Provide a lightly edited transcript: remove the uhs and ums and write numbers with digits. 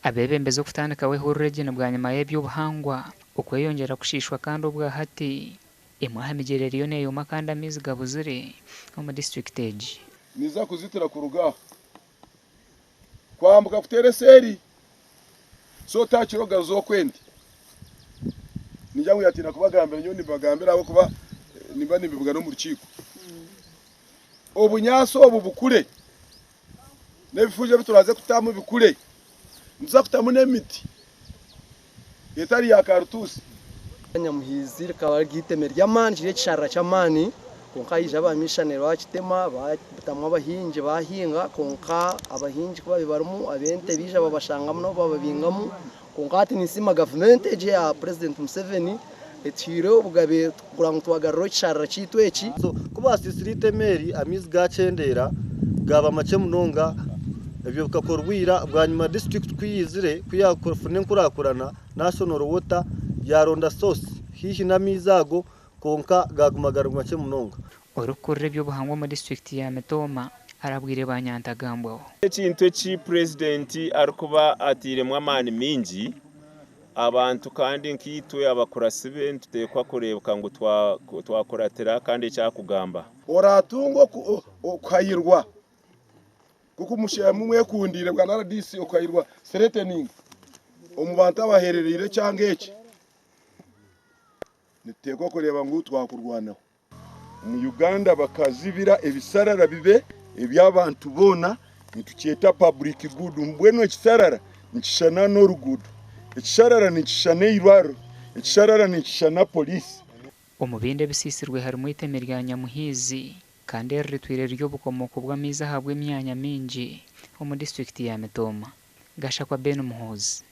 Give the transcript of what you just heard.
Abeebembezi okutandikaho ehururu egi ni bwanyima y'eby'obuhangwa okweyongyera kushiishwa kandi obwahati emwe aha migyera eriyo neyoma kandi amaizi gabuzire omu disiturikiti egi. Niiza kuzitira kuruga aha kwambuka kuteera eseeri, so otaakira ogaruza okwo endi. Ningira ngu yaatiina kubagambira, nyowe nimbagambira ahabw'okuba nimba nimbibugana omu rukiiko. Obunyaatsi obu bukure n'ebifunjo ebi turaaze kutamu bikure. Nituza kutamu n'emiti etari ya karutuusi. Nyamuhiizi rikaba riri eiteme ry'amaani kiri ekisharara ky'amaani kwonka haija abamiishanari baakitema baatamu abahingi baahinga kwonka abahingi ku baabaire barimu ab'ente baija babashangamu nabo bababingamu kwonka hati ninsiima gavumenti egi eya purezidenti Museveni etuhaire obugabe kureba ngu twagaruraho ekisharara kyaitu eki. Ku baasiisire eiteme eri amaizi gaakyendeera gaaba makye munonga. Ebyo bikakorwa ira bwanyima disiturikiti ku yaizire ku yaafuna enkurakurana National Water yaaronda source haihi n'amaizi ago kwonka gaaguma gari makye munonga. Orikukurira eby'obuhangwa omu disiturikiti ya Mitooma arabwire ba nyantagambwaho. Ekintu eki Purezidenti arikuba atairemu amaani maingi, abantu kandi nkaitwe abakuratsi be nituteekwa kureebeka ngu twakuratira kandi eki arikugamba. Oratunga okuhayirwa kuku musheemu mwekundiire bwa RDC okuhayirwa threatening omu bantu abaherereire ekyanga eki nituteekwa kureeba ngu twakurwanaho. Omu Uganda bakazibira ebisarara bibe eby'abantu boona nitukyeta public good mbwenu ekisarara nikishushana n'oruguudo, ekisharara nikishushana eirwariro, ekisharara nikishushana poliisi. Omu bindi ebisiisirwe harimu eiteme rya Nyamuhiizi kandi eri ritwire riri obukomooko bw'amaizi ahabw'emyanya mingi omu disiturikiti ya Mitooma. Gashakwa Ben Muhoozi.